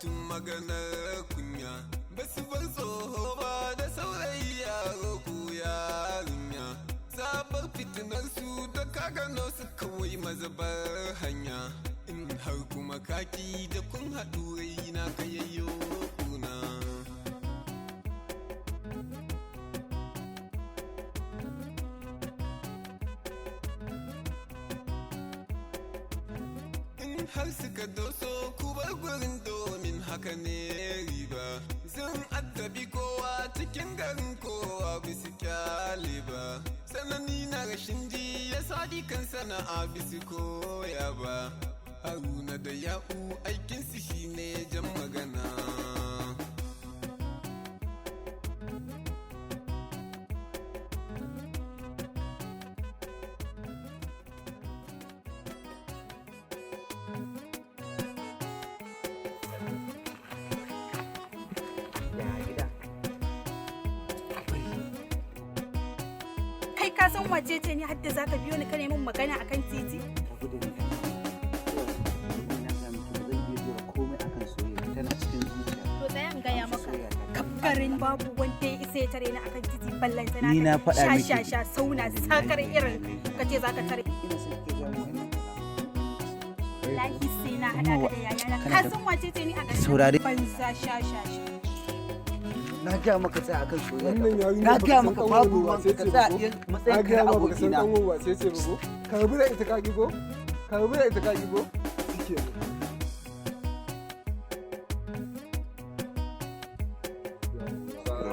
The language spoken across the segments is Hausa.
batun maganar kunya. Basu bar tsoho ba da saurayi, yaro ko yarinya. Sabar fitinar su da ka gano su kawai mazabar hanya. In har kuma kaki da kun haɗu, raina ka yayyo kuna. In har suka doso, ku bar gurin, domin haka ne riba. Sun addabi kowa cikin garin, kowa bisu kyale ba. Sanani na rashin ji ya sadi kan sana'a bisu koya ba. Haruna da Ya'u aikinsu shine jan magana. Ya gida? Kai, ka san wace ce ni hadda zaka biyo ni ka nemi magana akan titi? Rabu da ni. Ni na ga miki, ba zan iya jure komai akan soyayya, tana cikin zuciya. To tsaya in gaya maka. Soyayya ta. Kafkarin babu wanda ya isa ya tare ni akan titi, ballan sana. Ni na faɗa sha miki. Sha sha sauna sakar irin ka ce zaka tare. Ina son ki ga mu wannan. Wallahi sai na hada ka da yayana. Kana Ka da- san wace ce ni a garin? Saurare. Banza, sha sha sha. Na gaya maka, tsaya akan soyayya. Wannan yarinya Na baka gaya san maka kanwar babu wace ruwan ce ka, ba tsaya ko? iya Na matsayin ka gaya na ma baka san abokina. kanwar wace ce ba ko? Ka rabu da ita ka ki ko? Ka rabu da ita ka ki ko? Shikenan.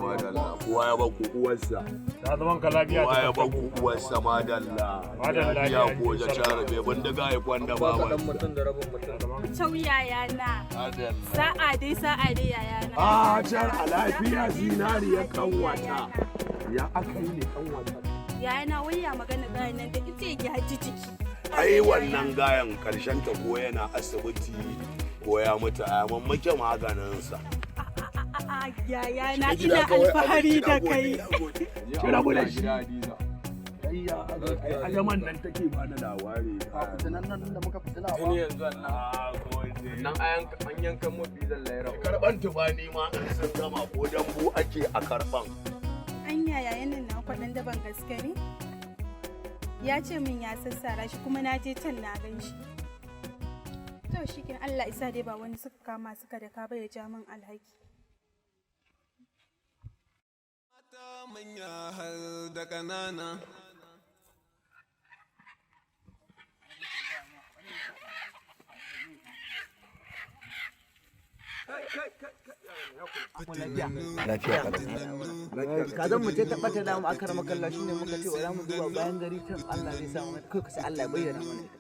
Madalla, kowa ya baku uwarsa. Na zaman ka lafiya. Kowa ya baku uwarsa, madalla. Madalla. Lafiya ko da share bai bindiga ya kwanda baban. Mutum da rabin mutum. Cau yayana. Madalla. Sa'a dai, sa'a dai yayana. A car a lafiya, zinariyar kanwata. Ya aka yi ne, kanwata? Yayana, wai ya magana gayan nan da ita yake haji jiki? Ai wannan gayan karshen ta ko yana asibiti ko ya mutu, a muke maganinsa. A'a yayana, ina alfahari da kai. Ki rabu da shi. Ai ya ajaman nan take ba da labari. Ba fitinan nan da muka fitina ba. Tuni yanzu nan an yankan mu bizan laira. Karban tubani ma in sun gama ko dambu ake a karban. Anya yayan nan na kwaɗan daban gaske ne? Ya ce min ya sassara shi, kuma na je can na gan shi. To shi Allah isa dai ba wani suka kama suka da ka bai ja min alhaki. Mata manya har da ƙanana. Lafiya kalau. Kazan mu ce ta bata da mu aka rama kalla, shine muka ce wala mu duba bayan gari can, Allah zai sa mu kai ka sai Allah ya bayyana mana ita.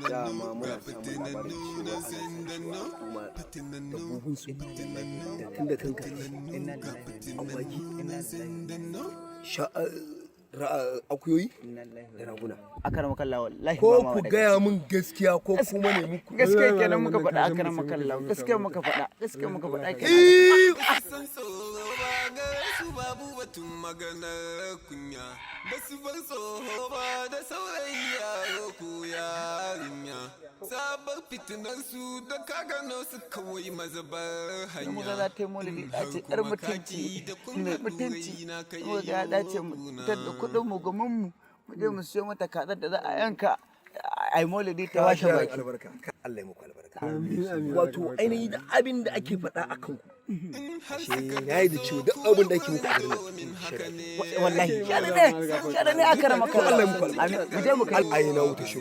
Dama muna samun labarin cewa ana sacewa al'umma dabbobin su da tun da kanka Inna lillahi awaki, inna lillahi akuyoyi inna lillahi da raguna. Aka rama kalla, wallahi Ko ba ma ku daga gaya min gaskiya ko kuma ne muku. Gaskiya kenan muka faɗa, aka rama kalla, gaskiya muka faɗa, gaskiya muka faɗa kenan. San tsoro ba gare su, babu batun maganar kunya. Ba su bar tsoho ba da saurayi, yaro ko yarinya. Sabar fitinar su da ka gano su kawai mazabar hanya. Muka za ta yi maulidi a ce yar mutunci mai mutunci, muka ga ya dace mu fitar da kuɗin mu, gumin mu, mu je mu siyo mata kazar da za a yanka a yi maulidi ta washe Yaran baki. Albarka Allah ya muku albarka. Amin, amin. Wato ainihin da abin da ake faɗa a kanku, ashe na yi da cewa duk abin da ake muku a garin nan shari'a. Wallahi shara ne, shara ne, aka rama kalla. Allah ya muku albarka. Amin. Mu je mu kai. Ai na wuta shi.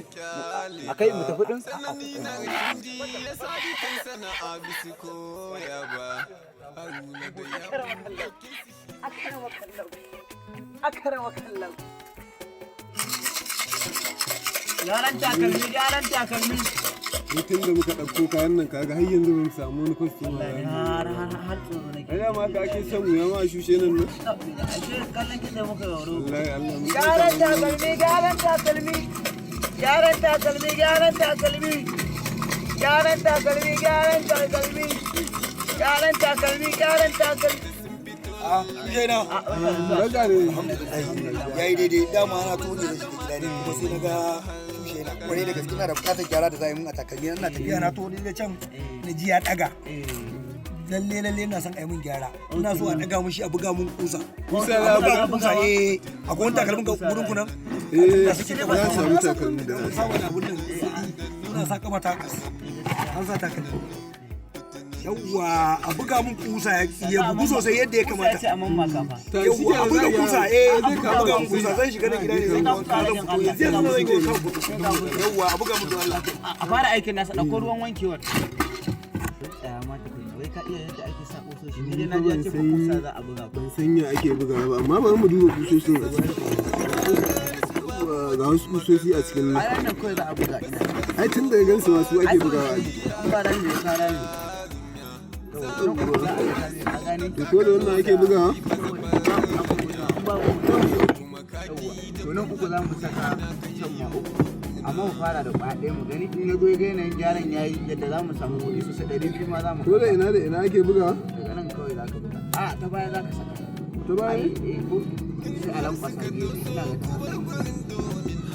A kai mu tafi din. Tsanani na rashin ji ya sadi kan sana'a bisu koya ba. Haruna da Ya'u Aka rama kalla, aka rama kalla. Gyaran takalmi, gyaran takalmi. Ni tun da muka ɗauko kayan nan, kaga har yanzu ba mu samu wani kwastoma ba. Har har har tsoro nake. Ai dama haka ake son wuya ma a shushe nan ne. Ashe kallon kitse muka yoro. Wallahi Allah mun Gyaran takalmi, gyaran takalmi, gyaran takalmi, gyaran takalmi, gyaran takalmi, gyaran takalmi, gyaran takalmi, gyaran takalmi. Raga ne. Ya yi daidai, dama ana tuwo da shi gida ne, kuma sai na ga tushe na kwarai da gaske na da bukatar gyara da za a yi mun a takalmi. Ina tafiya na tuwo da can na ji ya daga. Lalle lalle ina son a yi min gyara. Ina so a daga mun shi, a buga mun kusa. Kusa a za a buga buga? mun kusa, eh. Akwai wani takalmin ga gurin ku nan? Eh, za a samu takalmin da za a samu da abun nan. Ina sa kafa ta an sa takalmi. Yawwa, a buga mun kusa ya bugu sosai yadda ya kamata. Yawwa, a buga kusa, eh, a buga mun kusa. Zan shiga na gida ne, zan wanka, zan fito. Yanzu yanzu zan yi wanka fito. Yawwa, a buga mun don Allah. A fara aikin nasa, ɗauko ruwan wankewar. Tsaya ma tukuna, wai ka iya yadda ake sa ƙusoshi? Ni dai na ji an ce ko kusa za a buga. Ban san ya ake bugawa ba, amma bari mu duba kusoshin a ciki. Yawwa, ga wasu kusoshi a cikin Ai nan. wannan kawai za a buga ina. Ai tun daga gansu ma su ake bugawa a jiki. An ba rami ya ka rami. To, nan uku za a buga ne, ka gane? To ko da wannan ake bugawa? To nan uku za mu saka, can ma uku. Amma mu fara da ƙwaya ɗaya mu gani in ya zo ya ga yanayin gyaran ya yi yadda za mu samu kuɗi sosai, 200 ma za mu Ko da ina da ina ake bugawa? Daga nan kawai za ka buga. A ta baya za ka saka. Ta baya? Ai, eh, ko sai a lankwasa gefe, ina ga ta haka.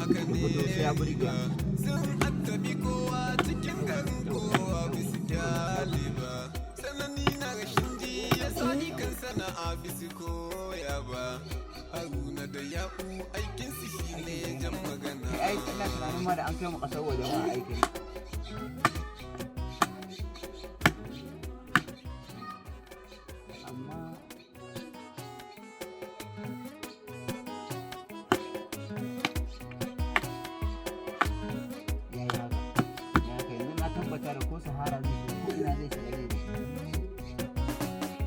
Ya fito sai ya burge. Tsanani na rashin ji ya sa ni kan sana'a bisu koya ba. Haruna da Ya'u aikinsu shine jan magana. Ai ina tunanin ma da an kai mu ƙasar waje ma aikin. Amma ya yi haka. Ya haka yanzu na tabbata da ko Sahara zai shiga ko ina zai shiga zai shiga.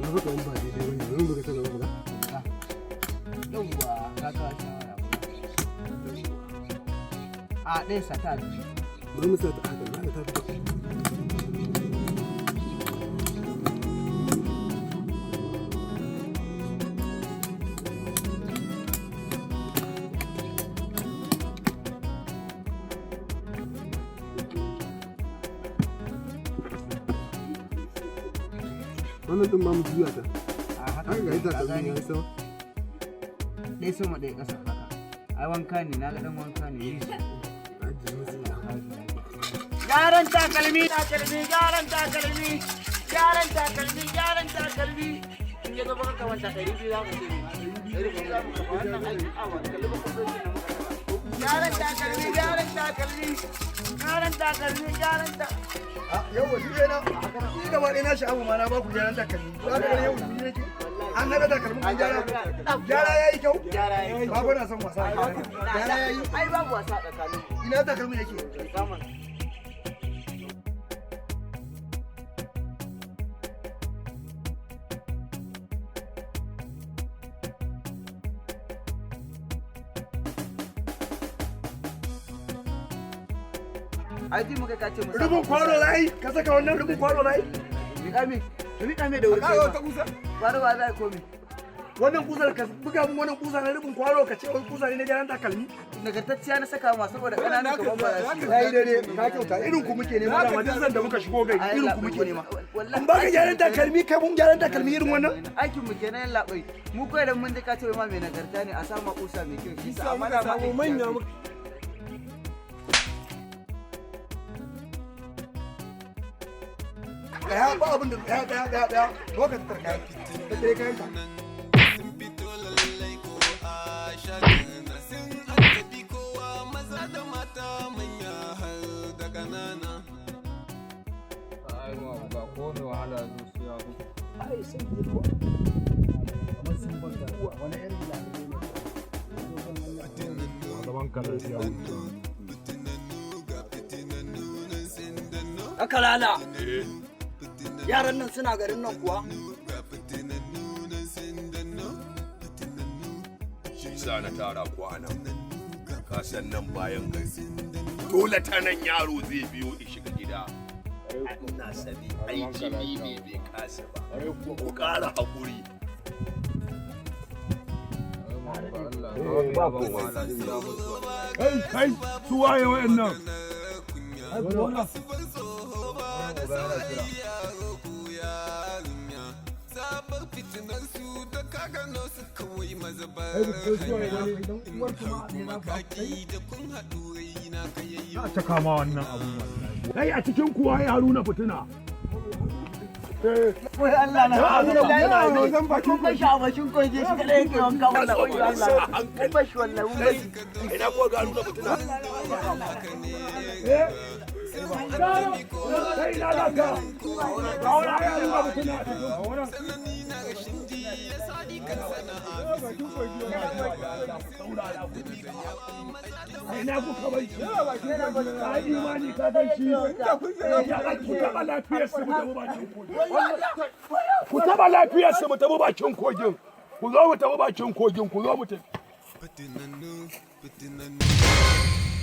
Na fi kaman ba daidai bane, bari mu buga ta gaba mu ga. Yawwa, ka kawo shawara. A ɗaya sata. Bari mu sa ta haka, na ga ta fi kyau. Wannan ɗin ma mu juya ta. A haka. Haka ga ita Ka ta gane? ya sama. Ɗaya sama ɗaya ƙasa haka. Ai wanka ne, na ga ɗan wanka ne. Yi shi. Gyaran takalmi, takalmi, gyaran takalmi, gyaran takalmi, gyaran takalmi. In ya zo baka kamanta 200 za mu ce. 200 za mu kafa wannan aiki a wani kalli ba kuɗin da muka saka. Gyaran takalmi, gyaran takalmi, gyaran takalmi, gyaran takalmi. Yau wa duk na ni gaba ɗaya na sha'abu ma na ba ku gyaran takalmi. Za ka gani yau ni nake. An haɗa takalmin an gyara. Gyara ya yi kyau. Gyara ya yi Ba na son wasa. Gyara ya yi. Ai babu wasa tsakanin mu. Ina takalmin yake? Saman. Ai ji muka kace mu. Rubin kwano layi, ka saka wannan rubin kwano layi. Miƙa me, miƙa me da wuri. Ka kawo ta kusa. Kwano ba za ko me. Wannan kusar ka buga mun wannan kusa na rubin kwano ka ce wani kusa ne na gyaran takalmi. Nagartacciya na saka ma saboda ƙananan kaman ba za su yi. Ya yi daidai, ka kyauta, irin ku muke nema dama duk sanda muka shigo gari irin ku muke nema. In baka gyaran takalmi kai mun gyaran takalmi irin wannan. Aikin mu kenan labai. Mu kawai dan mun ji ka ce ma mai nagarta ne a sama kusa mai kyau shi sa amma da samu manya muka Daya ba abin da daya daya daya daya zo ka tattara kayan tattare kayan ka. Sun fito lallai ko a shagana sun addabi kowa maza da mata manya har da ƙanana. Ai ma ba ko mai wahala zo sai ya buga. Ai sun yi kuwa. Kamar sun banga wani irin lalace ne. Zaman ka lafiya. Aka lala. Yaran nan suna garin nan kuwa? Shi sa na tara ku a nan. Ka san nan bayan gari. Dole ta nan yaro zai biyo in shiga gida. Ina sani aiki ni ne bai kasa ba. Ku ƙara haƙuri. Kai kai su waye wayannan? Sabar fitinar su da kagano su kawai mazabar kuma kaki da kun haɗu raina ka yayyo. Ta kama wannan abun wallahi. Kai a cikin kuwa ya Haruna fitina. Wai Allah na mun bashi a bakin kogi shi kadai yake wanka wallahi, wai Allah. Mun bashi wallahi, mun bashi. Ina kuwa ga Haruna Fitina? Kai, ina za ka? Ga wani Haruna Fitina a cikin. Ina kuka bai shi? Ka yi imani ka gan shi? Ya ku taɓa lafiyar su, mu tafi bakin kogin. Ku taɓa lafiyar su, mu tafi bakin kogin. Ku zo mu tafi bakin kogin, ku zo mu tafi. Fitinannu, fitinannu.